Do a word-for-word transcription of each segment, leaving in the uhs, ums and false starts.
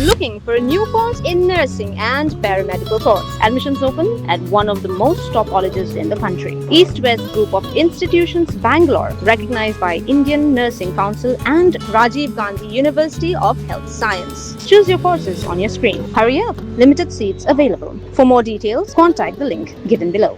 Looking for a new course in nursing and paramedical course? Admissions open at one of the most top colleges in the country. East West Group of Institutions, Bangalore, recognized by Indian Nursing Council and Rajiv Gandhi University of Health Science. Choose your courses on your screen. Hurry up, limited seats available. For more details, contact the link given below.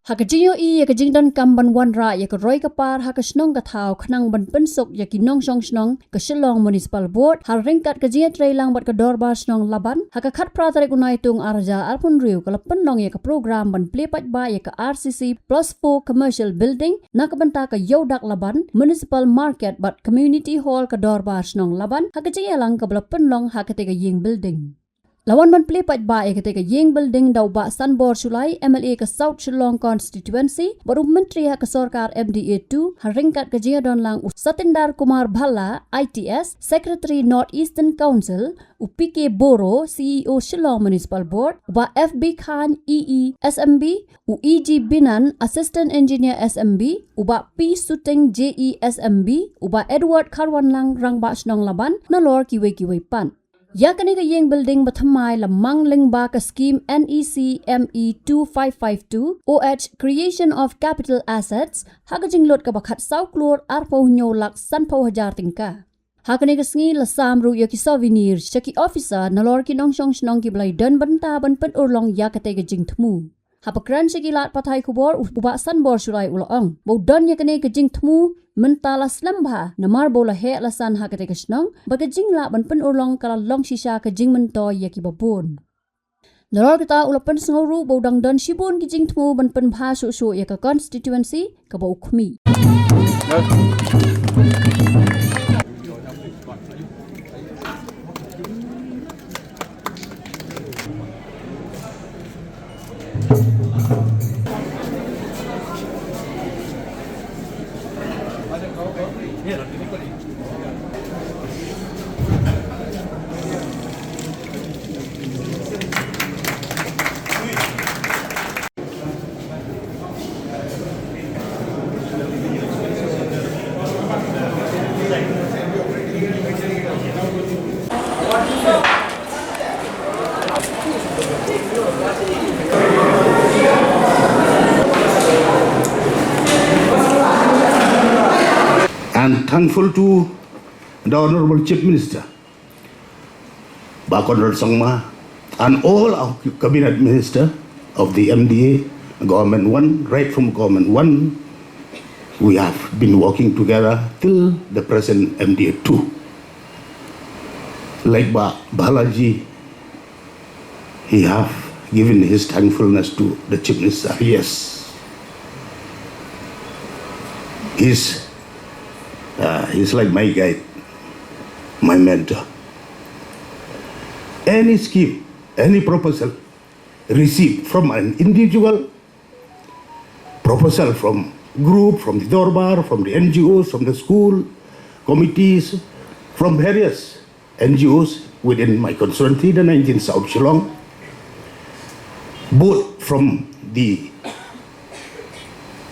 Ha ka jingïohi ïa ka jingdonkam ban wanrah ïa ka roi ka par ha ka shnong ka thaw khnang ban pynsuk ïa ki nongshong shnong, ka Shillong Municipal Board, ha ryngkat ka jingïatreilang bad ka Dorbar Shnong Laban, ha ka khatphra tarik u Naitung arhajar arphew hynriew ka la pynlong ïa ka program ban plie paidbah ïa ka R C C plus four commercial building na ka bynta ka Ïewdak Laban, Municipal Market bad Community Hall ka Dorbar Shnong Laban, ha ka jingïalang kaba la pynlong ha katei ka ïing building. La wan ban plie paidbah ïa katei ka ïing building da u Bah Sanbor Shullai, M L A ka South Shillong Constituency, bad u Myntri ha ka sorkar M D A two, ha ryngkat ka jingïadonlang u Satinder Kumar Bhalla, I T S, Secretary North Eastern Council, u P K Boro, C E O Shillong Municipal Board, u Bah F B Khan, E E S M B, u E G Binan, Assistant Engineer S M B, u Bah P Suting, J E S M B, u Bah Edward Kharwanlang, Rangbah Shnong Laban, nalor kiwei kiwei pat. Ïa kane ka ïing building ba thymmai la mang lyngba ka skim N E C M E two five five two O H, Creation of Capital Assets, ha ka jinglut kaba khatsaw klur arphew hynñiew lak sanphew hajar tyngka. Ha kane ka sngi la sam ruh ïa ki souvenir sha ki officer nalor ki nongshong shnong kiba la ïadon bynta ban pynurlong ïa katei ka jingthmu. Haba kren sha ki lad pathai khubor, u Bah Sanbor Shullai u la ong ba u don ïa kane ka jingthmu mynta la slem bha, namar ba u la heh la san ha katei ka shnong, bad ka jinglah ban pynurlong ka la long shisha ka jingmyntoi ïa kiba bun. Nalor kata u la pynsngew ruh ba u dang don shibun ki jingthmu ban pynbha shuh shuh ïa ka constituency kaba u khmih. And thankful to the Honorable Chief Minister, Bah Conrad Sangma, and all our cabinet minister of the M D A, government one, right from government one, we have been working together till the present M D A two. Like Bah Bhalla ji, he have given his thankfulness to the Chief Minister. Yes. He's, uh, he's like my guide, my mentor. Any scheme, any proposal received from an individual, proposal from group, from the Dorbar, from the N G Os, from the school committees, from various N G Os within my constituency, the nineteen South Shillong, both from the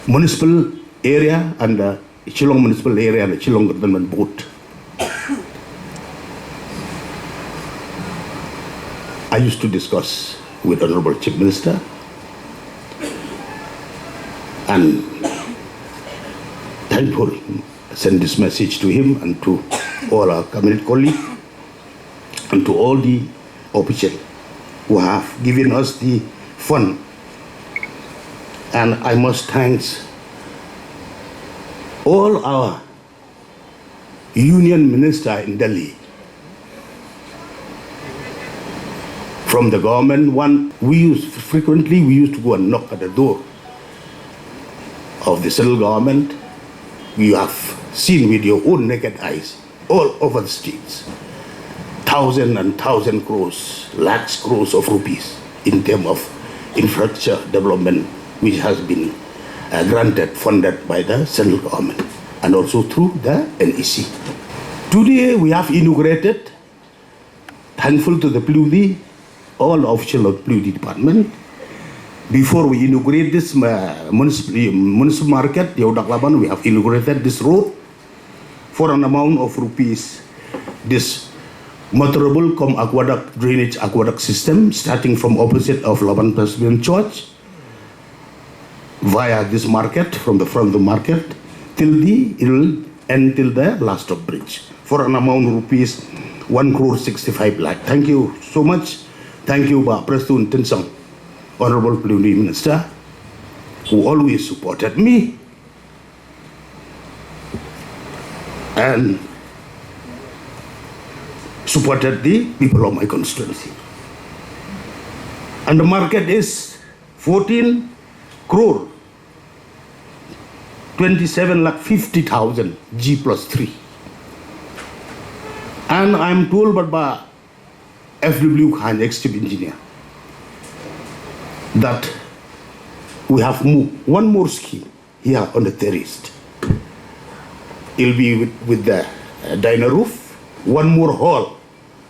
municipal area and the Shillong Municipal Area and the Shillong Cantonment Board. I used to discuss with Honorable Chief Minister, and thankful, send this message to him and to all our cabinet colleagues and to all the officials who have given us the fund. And I must thanks all our union minister in Delhi. From the government one, we used frequently, we used to go and knock at the door of the central government. You have seen with your own naked eyes all over the streets. Thousand and thousand crores, lakhs crores of rupees in term of infrastructure development which has been, uh, granted, funded by the central government and also through the N E C. Today we have inaugurated, thankful to the P W D, all official of P W D department. Before we inaugurate this, uh, municipal, municipal market, Ïewdak Laban, we have inaugurated this road for an amount of rupees, this Motorable cum aqueduct drainage aqueduct system starting from opposite of Laban Presbyterian Church via this market, from the front of the market, till the, it will end till the last of bridge for an amount of rupees one crore sixty-five lakh. Thank you so much. Thank you, Bah Prestone Tynsong, Honorable Deputy Minister, who always supported me and supported the people of my constituency. And the market is fourteen crore twenty-seven lakh fifty thousand G plus three. And I'm told by, by F W Khan, ex chief engineer, that we have mo- one more scheme here on the terrace. It'll be with, with the uh, diner roof, one more hall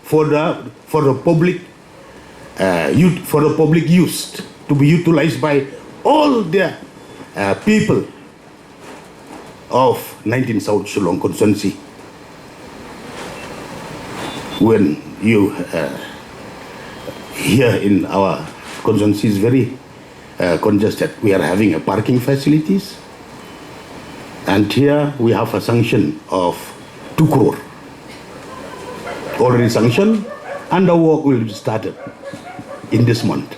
for the for the public uh, ut- for the public use, to be utilized by all the uh, people of nineteen South Shillong constituency. When you uh, here in our constituency is very uh, congested, we are having a parking facilities, and here we have a sanction of two crore already sanctioned, and the work will be started in this month.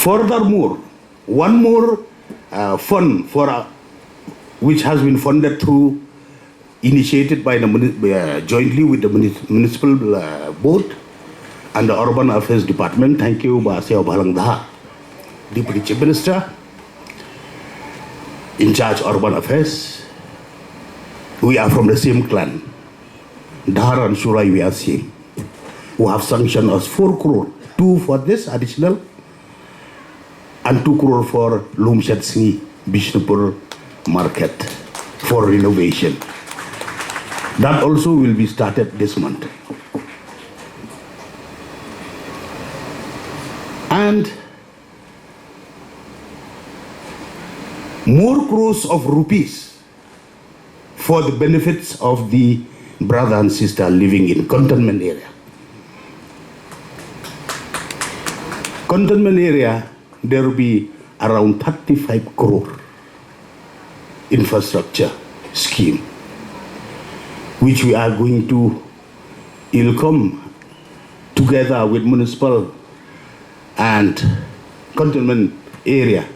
Furthermore, one more uh, fund for uh, which has been funded through, initiated by the muni- uh, jointly with the muni- municipal uh, board and the urban affairs department. Thank you, Bah Seo Bhalang Dhar, Deputy Chief Minister in charge urban affairs. We are from the same clan. Dhar and Shurai, we are same. Who have sanctioned us four crore, two for this additional and two crore for Lumshatsngi Bishnupur market for renovation. That also will be started this month. And more crores of rupees for the benefits of the brother and sister living in containment area. Containment area, there will be around thirty-five crore infrastructure scheme, which we are going to, it'll come together with municipal and containment area,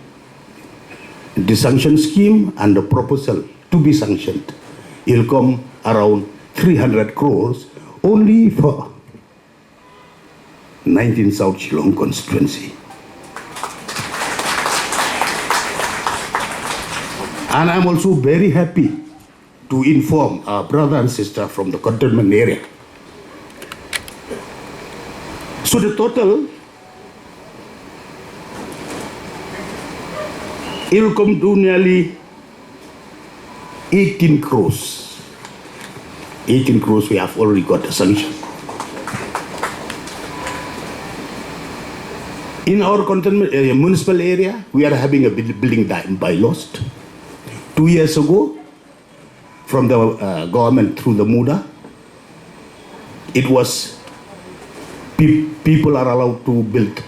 the sanction scheme and the proposal to be sanctioned, it'll come around three hundred crores only for nineteen South Shillong constituency. And I'm also very happy to inform our brother and sister from the containment area. So the total, it'll come to nearly eighteen crores. eighteen crores we have already got a sanction. In our containment uh, municipal area, we are having a buil- building di- bylaws. Two years ago, from the uh, government through the MUDA, it was pe- people are allowed to build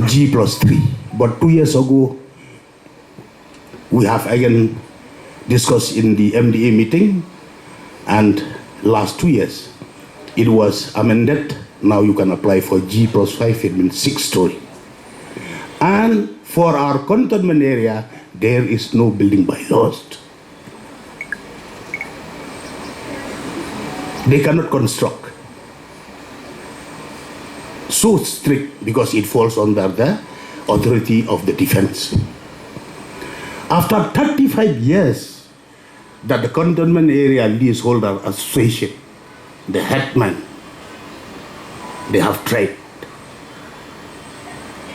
G plus three. But two years ago, we have again discussed in the M D A meeting, and last two years it was amended. Now you can apply for G plus five, it means six story. And for our containment area, there is no building bylaws. They cannot construct. So strict because it falls under the authority of the defense. After thirty-five years that the containment area leaseholder association, the headman, they have tried.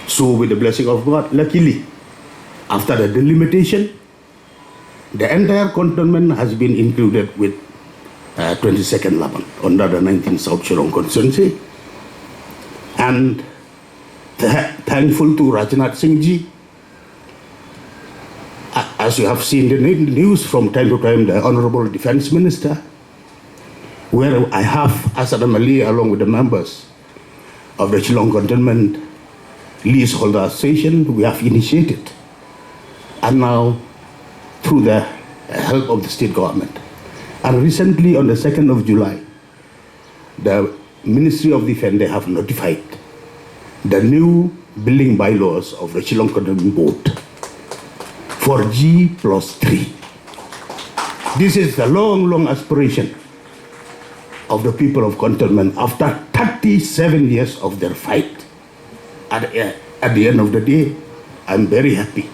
So with the blessing of God, luckily, after the delimitation, the entire containment has been included with uh, twenty-second Laban under the nineteen South Shillong constituency. And th- thankful to Rajnath Singh ji, As you have seen the ne- news from time to time, the Honorable Defense Minister, where I have, as an M L A, along with the members of the Shillong Cantonment Leaseholder Association, we have initiated, and now through the help of the state government. And recently, on the second of July, the Ministry of Defense, they have notified the new building bylaws of the Shillong Cantonment Board for G plus three. This is the long, long aspiration of the people of Cantonment after thirty-seven years of their fight. At, at the end of the day, I'm very happy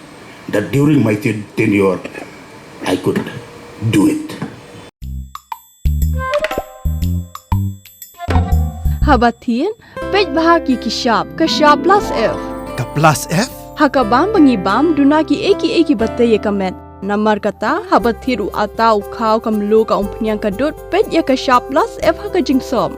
that during my ten- tenure, I could do it. Haba thied, peit bha ki ki shap, ka shap plus F. Ka plus F? Ha ka bam ba ngi bam, duna ki ei ki ei ki bate ïa ka met. Namar kata, haba thied u ata u khaw ka mluh ka umphniang ka dud, peit ïa ka shap plus F ha ka jingsop.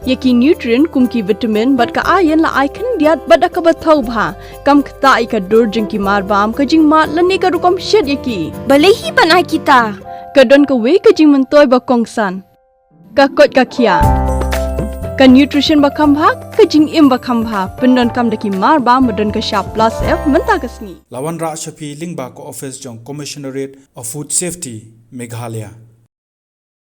Ïa ki nutrient kum ki vitamin bad ka iron la ai khyndiat bad da kaba thaw bha. Kam ktah ïa ka dur jong ki mar bam, ka jingmad lane ka rukom shet ïa ki. Balei hi ban ai kita? Ka don kawei ka jingmyntoi ba kongsan. Ka koit ka khiah. Ka nutrition ba kham bha, ka jingim ba kham bha. Pyndonkam da ki mar bam ba don ka shap plus F mynta ka sngi. La wanrah sha phi lyngba ka office jong Commissionerate of Food Safety, Meghalaya.